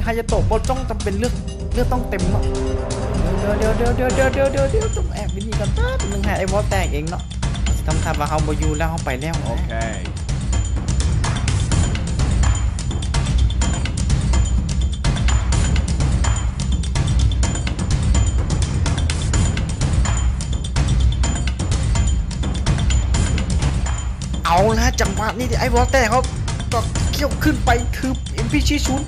ນຫາຍາໂຕະ ບໍ່ຕ້ອງຈຳເປັນເລືອດ ເລືອດຕ້ອງເຕັມເນາະ. ດຽວໆໆໆໆ ຕ້ອງແອບຢູ່ນີ້ກ່ອນແປັບໜຶ່ງ ໃຫ້ໄອ້ວໍແຕກເອງເນາະ. ເຮົາຊິທຳທ່າວ່າເຮົາບໍ່ຢູ່ແລ້ວ ເຮົາໄປແລ້ວ. ໂອເຄ ເອົາລະ ຈັງຫວະນີ້ທີ່ໄອ້ວໍແຕກເຮົາກໍຂ້ຽວຂຶ້ນໄປຖືບເອັມພີຊີສູນ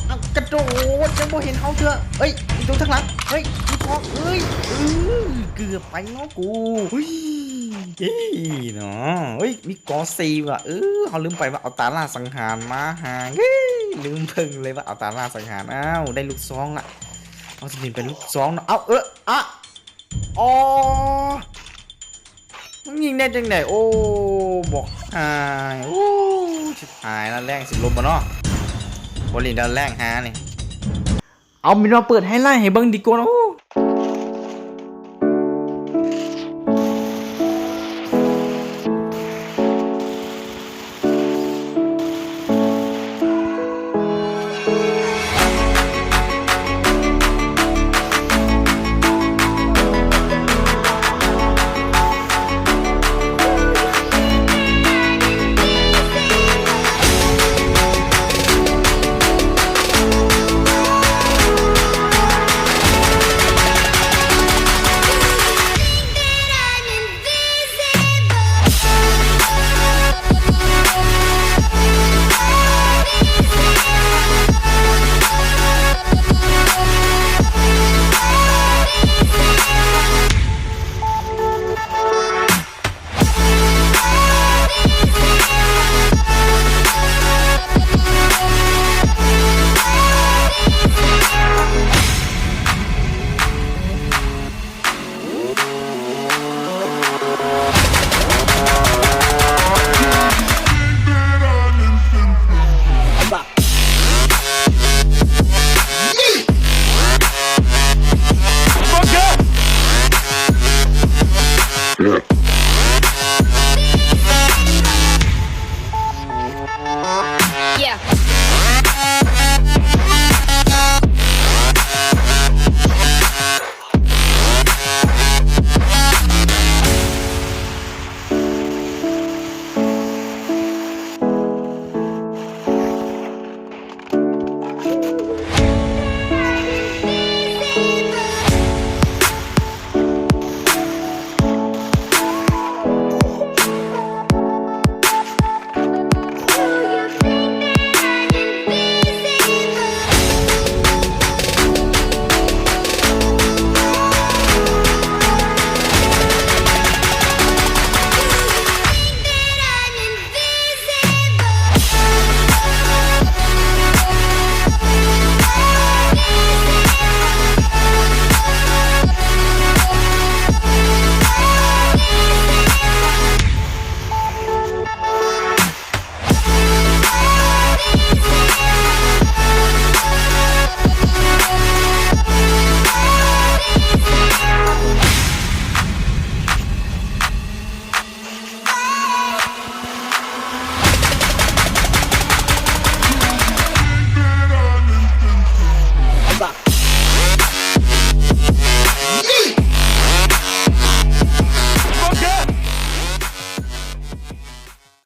ເອົາກະໂດດ ຍັງບໍ່ເຫັນເຮົາເທື່ອ. ເອີຍ ມີຕົວທາງຫຼັງ ເອີຍ ມີຂອງ ເອີຍ ເອີ ເກືອບໄປເນາະກູ. ເອີຍ ເອີຍເນາະ ເອີຍ ມີກໍສີ່ວ່ະ. ເອີ ເຮົາລືມໄປວ່າເອົາຕາລ່າສັງຫານມາຫາ ເອີຍ ລືມເບິ່ງເລີຍວ່າເອົາຕາລ່າສັງຫານ. ອ້າວ ໄດ້ລູກຊອງລະ ເຮົາຊິຫຼິ້ນເປັນລູກຊອງເນາະ. ເອົາ ເອີ ອະ ອໍ ມັນຍິງໄດ້ຈັ່ງໃດ? ໂອ້ ບອກຫາຍ ໂອ້ ຊິບຫາຍລະ ແລງຊິລົມບໍ່ເນາະ? ບໍ່ຫຼິ້ນແລ້ວ ແລງຫານີ້. ເອົາ ມີມາເປີດໄຮໄລໃຫ້ເບິ່ງດີກວ່າເນາະ.